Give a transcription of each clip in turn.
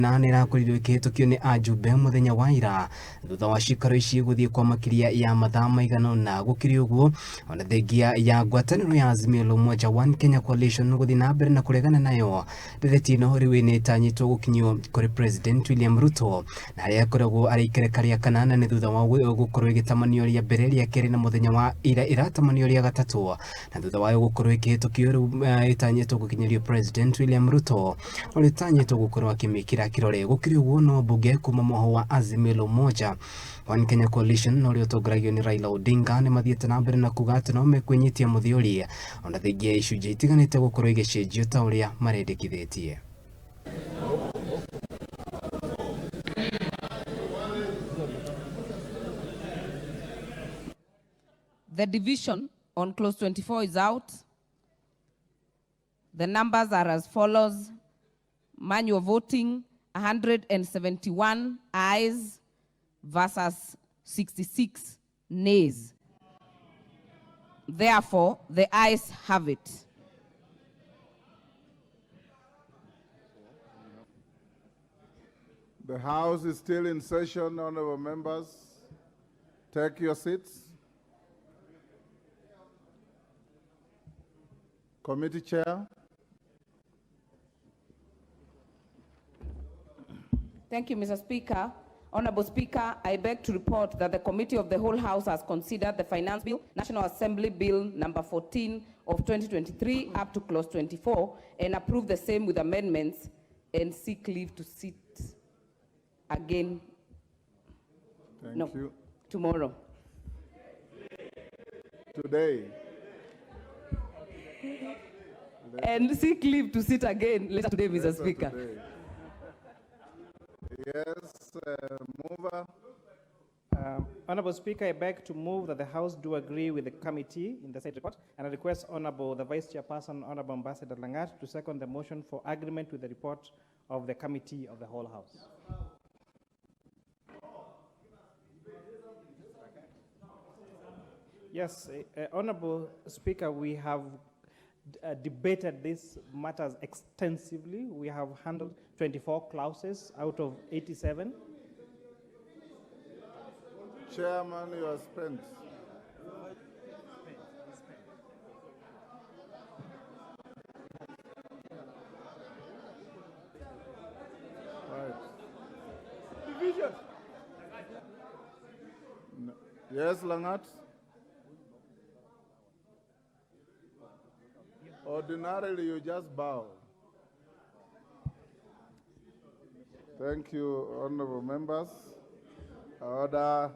Na nĩ ĩrakorirwo ĩkĩhĩtũkio nĩ ajumbe mũthenya wa ira thutha wa cikaro ici gũthiĩ kwa makĩria ya mathaa maigana ũna. Gũkĩrĩ ũguo, ona thengia ya ngwatanĩro ya Azimio la Umoja One Kenya Coalition gũthiĩ na mbere na kũregana nayo, ndereti ĩno rĩu nĩ ĩtanyĩtwo gũkinyio kũrĩ President William Ruto, na harĩa akoragwo arĩ ikereka rĩa kanana nĩ thutha wa gũkorwo ĩgĩtamanio rĩa mbere, rĩa kerĩ na mũthenya wa ira ĩratamanio rĩa gatatũ, na thutha wayo gũkorwo ĩkĩhĩtũkio rĩu ĩtanyĩtwo gũkinyĩrio President William Ruto ũrĩa ũtanyĩtwo gũkorwo akĩmĩkĩra kĩrore. Gũkĩrĩ ũguo, no mbunge kuma mwaho wa Azimio la Umoja One Kenya Coalition ũrĩa ũtongoragio nĩ Raila Odinga nĩ mathiĩte na mbere na kuga atĩ no mekwĩnyitia mũthiori ona thengia ya icunjĩ itiganĩte gũkorwo igĩcenjio ta ũrĩa marendekithĩtie. The division on clause 24 is out. The numbers are as follows. Manual voting, 171 ayes versus 66 nays. Therefore, the ayes have it. The House is still in session, honorable members. Take your seats. Committee Chair. Thank you, Mr. Speaker. Honorable Speaker, I beg to report that the Committee of the Whole House has considered the Finance Bill, National Assembly Bill number 14 of 2023 up to clause 24 and approved the same with amendments and seek leave to sit again. Thank No. you. Tomorrow. Today. And seek leave to sit again later today, Mr. Later Speaker. today. Yes, mover. Honorable Speaker, I beg to move that the House do agree with the committee in the said report, and I request Honorable the Vice Chairperson, Honorable Ambassador Langat, to second the motion for agreement with the report of the committee of the whole House. Yes, Honorable Speaker, we have debated these matters extensively. We have handled 24 clauses out of 87. Chairman, you are spent. Right. Division. No. Yes, Langat? Ordinarily, you just bow. Thank you, honorable members. Order.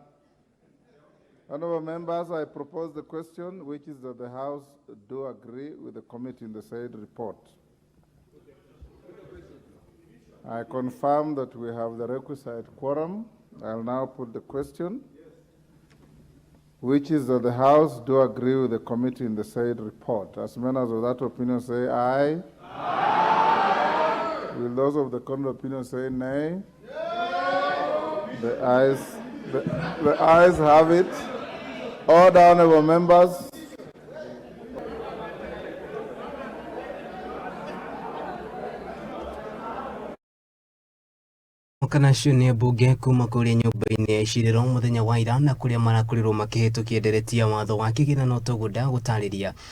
Honorable members, I propose the question, which is that the House do agree with the committee in the said report. I confirm that we have the requisite quorum. I'll now put the question, which is that the House do agree with the committee in the said report. As many as of that opinion say aye. Aye. Will those of the contrary opinion say nay? The ayes have it. Order, honorable members. Kana acio nĩ mbunge kuma kũrĩa nyũmba-inĩ ya icirĩro mũthenya wa ira na kũrĩa marakorirwo makĩhĩtũkia ndereti ya watho wa kĩgĩna no tũgũnda gũtarĩria.